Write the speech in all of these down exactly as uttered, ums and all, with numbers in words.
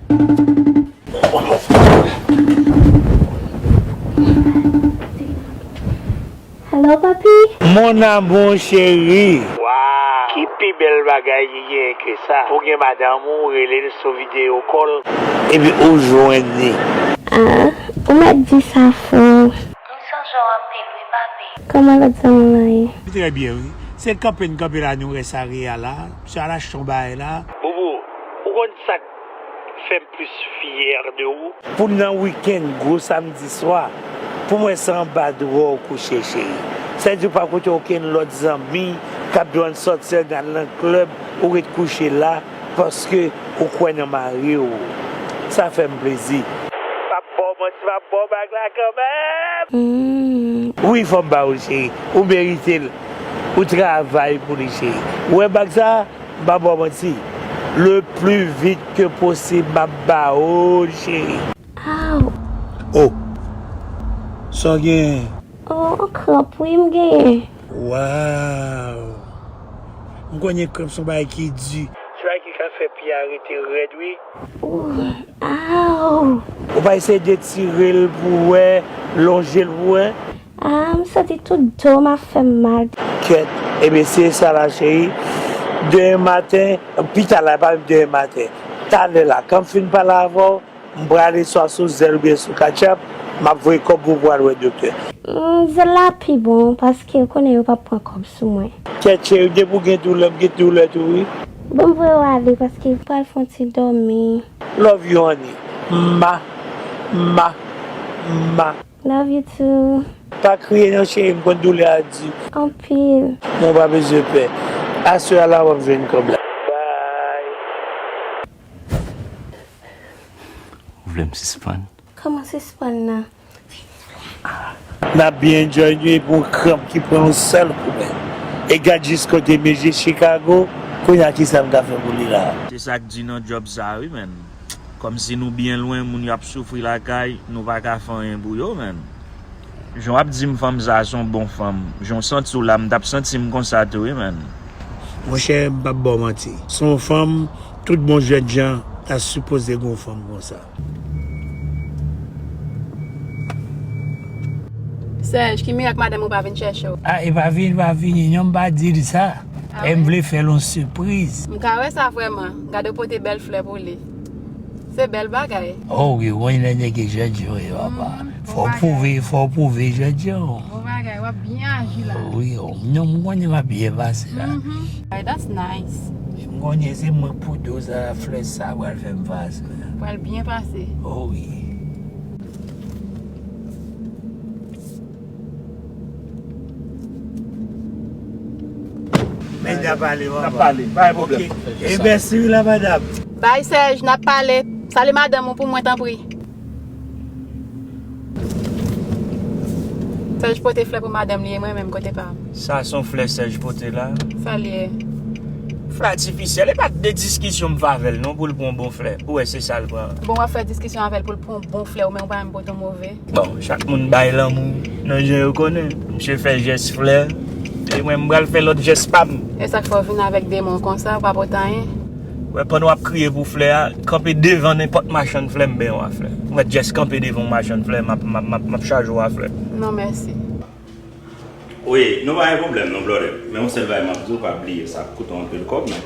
Hello, papi. Mon amour chéri. Waw, ki pi bèl bagay ki genyen ke sa? Pou gen madanm ou rele l sou video call. Epi ou jwenn li. Ah, ou mèt di sa fò. M sonje w anpil wi, papi. Kòman lòt zanmi w lan ye? Li trè byen, wi. Se kanpe n kanpe la, nou rès a ri a la. Misye al achte yon bagay la. Boubou, ou konn sa k fè m plis fyè de ou? Pou n nan wikenn, gwo samdi swa, pou mwen se anba dra w kouche, cheri. Sa vle di ou pa koute okenn lòt zanmi k ap jwenn sòti nan, nan klèb, ou ret kouche la, paske ou kwè nan mari w. Sa fè m plezi. M ap ba w manti, m ap ba w bag la kanmenm. Hmm. Wi, fò m ba ou l, cheri. Ou merite l. Ou travay pou li, cheri. Ou wè bag sa? M pa ba w manti. Le plus vite que possible, m ap ba ou l, cheri. Aw. Oh. Sa w genyen? Oh, yon kranp wi m genyen. Waw. M konnen kranp se yon bagay ki di. Se bagay ki ka fè pye a rete rèd, wi. Ooh, aw. Ou pa eseye detire l pou w wè, lonje l pou w wè? Ah, m santi tout do m ap fè m mal. Kèt, ebyen se sa la, cheri. Demen maten, pita la, pa menm demen maten. Talè la, kan m fin pale avè w, m prale swa sou Zelle oubyen sou Cash App, m ap voye kòb pou w pou w al wè doktè. Mm, Zelle la pi bon, paske ou konnen yo p ap pran kòb sou mwen. Kèt, cheri, depi w gen doulè, m gen doulè tou, wi. Bon, m voye w ale, paske m pral fè yon ti dòmi. Love you, honey. Ma, ma, ma. Love you too. Pa kriye non, cheri, m konn doulè a di. Anpil. Men w pa bezwen pè. Aswè a la w ap jwenn kòb la. Bye. Ou vle m sispann? Kòman sispann nan? N ap byen enjoy nou epi yon kranp ki pran yon sèl kou menm. E gad jis kote m ye, Chicago, kounye a kisa m ka fè pou li la? Se sa k di nan djòb sa wi, menn. Kòmsi nou byen lwen, moun yo ap soufri lakay, nou pa ka fè anyen pou yo, menn. Jan w ap di m fanm sa a se yon bon fanm, jan w santi w la, m t ap santi m konsa tou wi, menn. Monchè, m p ap ba w manti. Se yon fanm, tout bon jènjan ta sipoze gen yon fanm konsa. Serge, ki mirak madanm ou pa vin chèche w? Ah, e pa vin, pa vini, non, m pa di l sa. Ah, e m vle fè l yon sipriz. M ka wè sa vrèman. Gade w pote bèl flè pou li. Se bèl bagay. Oh wi, w konn lè nèg e jènjan yo, papa. Fò w pwouve, fò w pwouve jènjan w. Bon bagay, w ap byen aji la. Wi, oh, non, m konnen m ap byen pase la. Ay, that's nice. M konnen se mwen k pote w sa, flè sa pral fè m pase. Pral byen pase. Oh wi. Men n ap pale, n ap pale, pa gen pwoblèm. Ok. E mèsi wi la, madanm. Bay Serge, n ap pale. Sali madanm ou pou mwen, tanpri. Serge pote flè pou madanm li e mwen menm kote pa m. Sa se yon flè Serge pote la? Sa l ye? Flè atifisyèl, e pa de diskisyon m fè avè l non pou l pran yon bon flè. Ou wè se sa l pran. Bon, w ap fè diskisyon avè l pou l pran yon bon flè, ou menm ou pa menm pote yon move. Bon, chak moun bay lanmou nan jan yo konnen. Misye fè jès flè, e mwen m pral fè lòt jès pa m. E sa k fè w vin avèk demon konsa, ou pa pote anyen? Wè, pandan w ap kriye pou flè a, kanpe devan nenpòt machann flè, m benyen w a flè. Ou mèt jès kanpe devan yon machann flè, m ap, m ap, m ap, m ap chaje w a flè. Non, mèsi. Wi, nou pa gen pwoblèm non, brother. Men yon sèl bagay m ap di w, pa bliye sa ap koute w anpil kòb, men.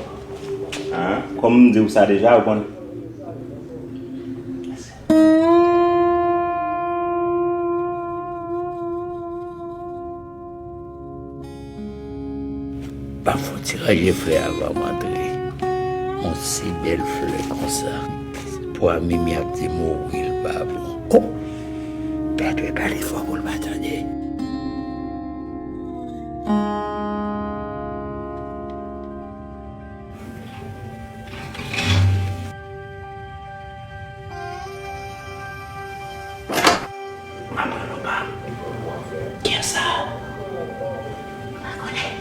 Hen? Kòm m di w sa deja, ou konn. Pa fouti ranje flè avan m antre. Yon si bèl flè konsa. Pou a Mimi ap di m wi l pa bon. Oh! Pèdre gade fò pou l pa tande. Maman, nou pa. Kiyès sa? M pa konnen.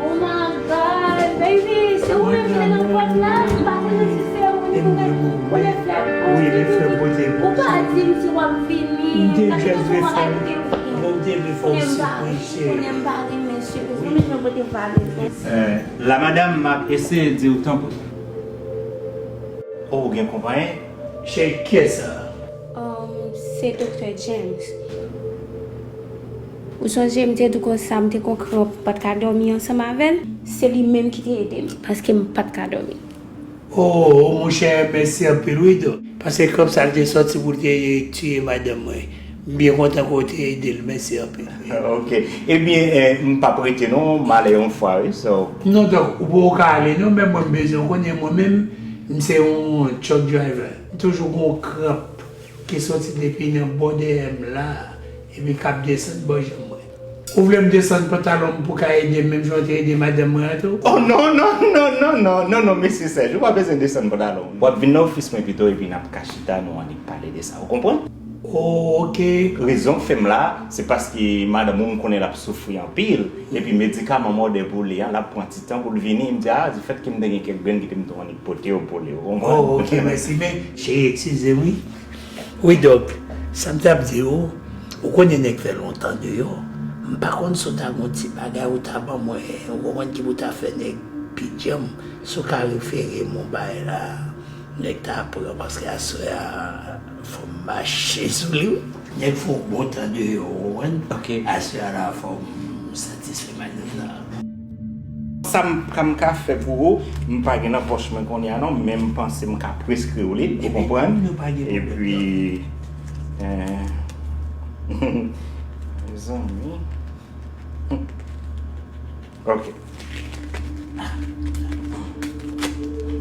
Oh my God, baby, se ou menm ki te nan pòt la? M pa konnen si se ou menm ki te nan pòt la. Ou pa di m si w ap vini. M te jis vle fè w, m te vle fè w sipriz, cheri. Konnen m pa renmen sipriz. Wi, Mwen pote valè. Euh, la madam, m ap eseye di w tanpri. Oh, ou gen konpayi? Cheri, kiyès sa? Um, se Doktè James. Ou sonje m te di w konsa, m te gon kranp, m pa t ka dòmi ansanm avè l? Se li menm ki te ede m, paske m pa t ka dòmi. Oh, oh, monchè, mèsi anpil, wi, Dòk. Paske kòb sa l te sòti pou l te tiye madanm mwen. M byen kontan ke w te ede l. Mèsi anpil. Ok. Ebyen, eh, m p ap rete non, m ale yon fwa, wi, so. Non, Dòk, ou poko ka ale non, men mwen m bezwen w konnen, mwen menm, m se yon truck driver. M toujou gon kranp ki sòti depi nan bò dèyè m la, epi k ap desann bò janm mwen. Ou vle m desann pantalon m pou w ka ede m menm jan w te ede madanm mwen an tou? Oh, non, non, non, non, non, non, non, mesye Sèj, ou pa bezwen desann pantalon. W ap vin nan ofis mwen pito, epi n ap ka chita, nou annik pale de sa, ou konprann? Oh, ok. Rezon k fè m la, se paske madanm ou, m konnen l ap soufri anpil, epi medikaman m òdè pou li a, l ap pran ti tan pou l vini, m di, ah, difèt ke m te gen kèk grenn kite m tou annik pote yo pou li, ou konprann? Oh, ok, mèsi, men, cheri, eskize m, wi. Wi, Dòk, sa m t ap di w, ou konnen nèg fè lontan deyò. M pa konn si w ta gon ti bagay ou ta ban mwen, ou konprann, ki pou ta fè nèg pi djanm, si w ka refere m yon bagay la, nèg ta pran, paske aswè a, fò m mache sou li, wi. Nèg fè yon bon tan deyò, ou konprann? Ok. Aswè a la, fò m satisfè madanm nan. Sa m, sa m ka fè pou ou, m pa gen nan pòch mwen kounye a non, men m panse m ka preskri w li, ou konprann? Epi, eh, mezanmi. Ok.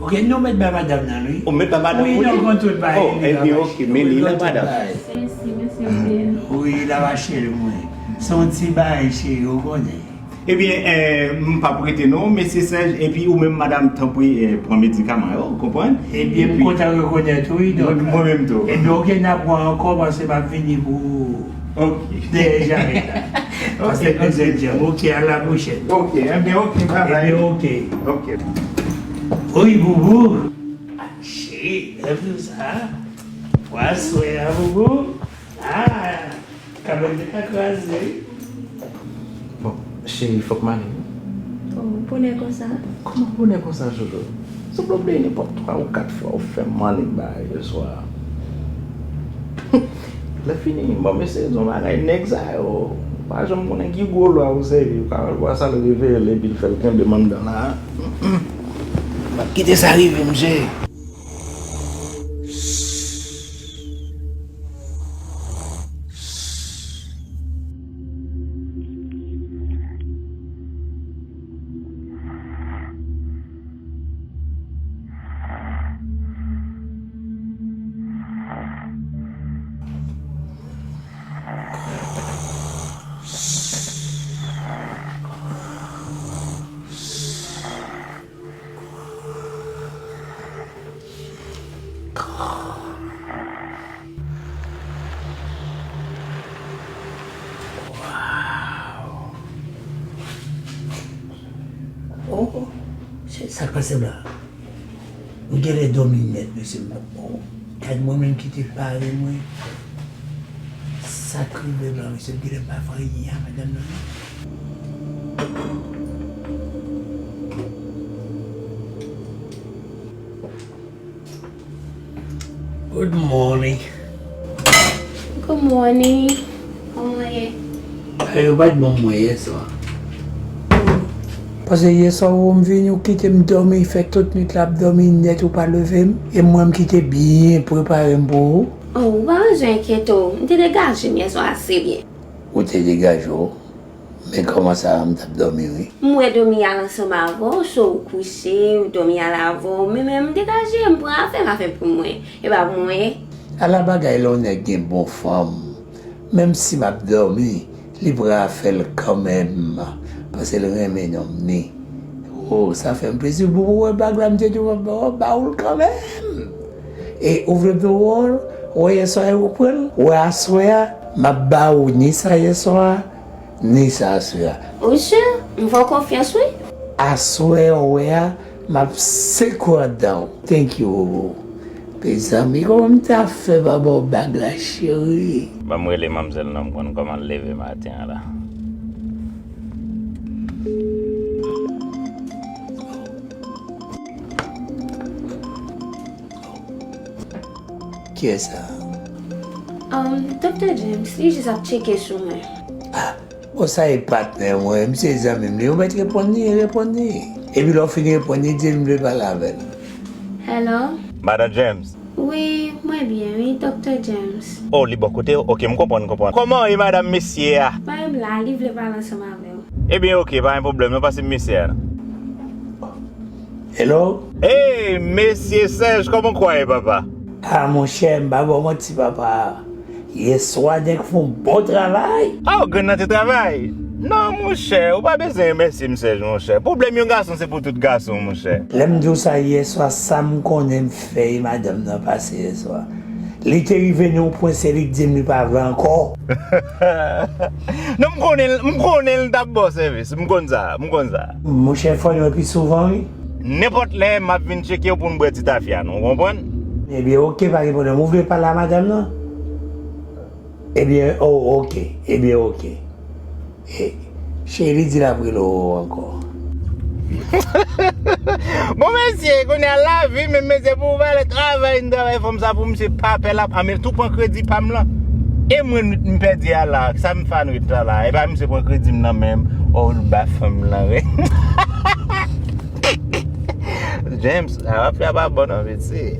Ok, nou mèt bay madanm nan, wi. Ou mèt bay madanm ou li? Wi, nou konn tout bagay. Oh, ebyen, ok, men li la, madanm. Mèsi, mèsi anpil. Wi, la va cheri mwen. Se yon ti bagay, cheri, ou konnen. Ebyen, eh, m p ap rete non, mesye Sèj, epi ou menm, madanm, tanpri, eh, pran medikaman yo, ou konprann? Ebyen, m kontan rekonèt ou, wi, Dòk. Mwen, mwen menm tou. Ebyen, ok, n ap wè ankò, paske m ap vini pou dèyè jarèt la. Ok, ok. Paske m bezwen djanm. Ok, à la prochaine. Ok, ebyen, ok, bye bye. Ebyen, ok. Ok. Wi, boubou. Ah, cheri, lè m di w sa. Pou aswè a, boubou. Ah, kabèt li pa kraze. Bon, cheri, fòk m ale, wi. Oh, bonè konsa? Kòman bonè konsa, Jojo? Sanble w bliye nenpòt twa ou kat fwa ou fè m annik bagay yè swa a. Lè fini, bon, mesye, di yon bagay, nèg sa yo, ou pa janm konnen ki gwo lwa ou sèvi, ou ka wè lwa sa l reveye l epi l fè l kenbe m anndan la. M p ap kite sa rive, mesye. Waw. Oh, oh. Se sa k pase m la? M genlè dòmi nèt, mesye. Oh, gad mwen menm ki te pare mwen. Sa k rive m la, mesye, m genlè pa fè anyen a madanm nan non. Good morning. Good morning. Kòman w ye? Bagay yo pa t bon pou mwen yè swa. Paske yè swa ou wè m vini, ou kite m dòmi, fè tout nwit la ap dòmi nèt, ou pa leve m. E mwen m kite byen prepare m pou ou. Oh, ou pa bezwen enkyete w. M te degaje m yè swa ase byen. Ou te degaje w? Men kòman sa a, m t ap dòmi, wi. M wè dòmi al ansanm avè w, so ou kouche, dòmi al avè w, men, men m degaje m, pran afè m, afè pou mwen. E pa pou mwen ye. Ala bagay lè yon nèg gen bon fanm. Menm si m ap dòmi, li pran afè l kanmenm, paske l renmen nonm ni. Oh, sa fè m plezi pou ou wè bag la, m te di w m ap ba w, ba w l kanmenm. E ou vle m di w, ou wè yè swa a ou pran l, ou wè aswè a, m ap ba w ni sa yè swa a, ni sa aswè a. Wi, chè, m fè w konfyans, wi. Aswè a, ou wè a, m ap sekwe anndan w. Thank you, Boubou. Mezanmi, kòman m ta fè pa ba w bag la, cheri? Ban m rele manmzèl non, m konn kòman l leve maten an la. Kiyès sa? Um, Doktè James, li jis ap tcheke sou mwen. Ah, bon, sa e patnè mwen, misye zanmi m, li, ou mèt reponn li, reponn li. Epi lè w fin reponn li, di l m vle pale avè l. Hello? Madan James. Wi, mwen byen, wi, Doktè James. Oh, li bò kote w? Ok, m konprann, m konprann. Kòman w ye, madanm mesye a? Mwen menm la, li vle pale ansanm avè w. Ebyen, ok, pa gen pwoblèm, non, pase m mesye a, non. Hello? Hey, mesye Serge, kòman w ye, papa? Ah, monchè, m pa ba w manti, papa. Yèswa, nèg fè yon bon travay. Oh, grann nan te travay? Non, monchè, ou pa bezwen remèsye m, Serge, monchè. Pwoblèm yon gason, se pou tout gason, monchè. Lè m di w sa yèswa, sa m konnen m fè e madanm nan pase yèswa. Li te rive nan yon pwen, se li k di m li pa vle ankò. Non, m konnen, m konnen l t ap ba w sèvis. M konn sa, m konn sa. Monchè, fò l vin pi souvan, wi. Nenpòt lè, m ap vin tcheke w pou n bwè ti tafya, nou konprann? Ebyen, ok, pa gen pwoblèm. Ou vle pale a madanm nan? Ebyen, oh, ok. Ebyen, ok. E, cheri di l ap rele w ankò. Bon, mesye, kounye a lavi, men mesye, pou w valè travay, n travay fòm sa pou misye pa pè la, a, men tou pran kredi pa m lan. E mwen, m pèdi a la, sa m fè nwit la la, e pa misye pran kredi m nan men m, oh, l ba fanm lan, wi. James, a, w ap fè a pa bon, non, mesye.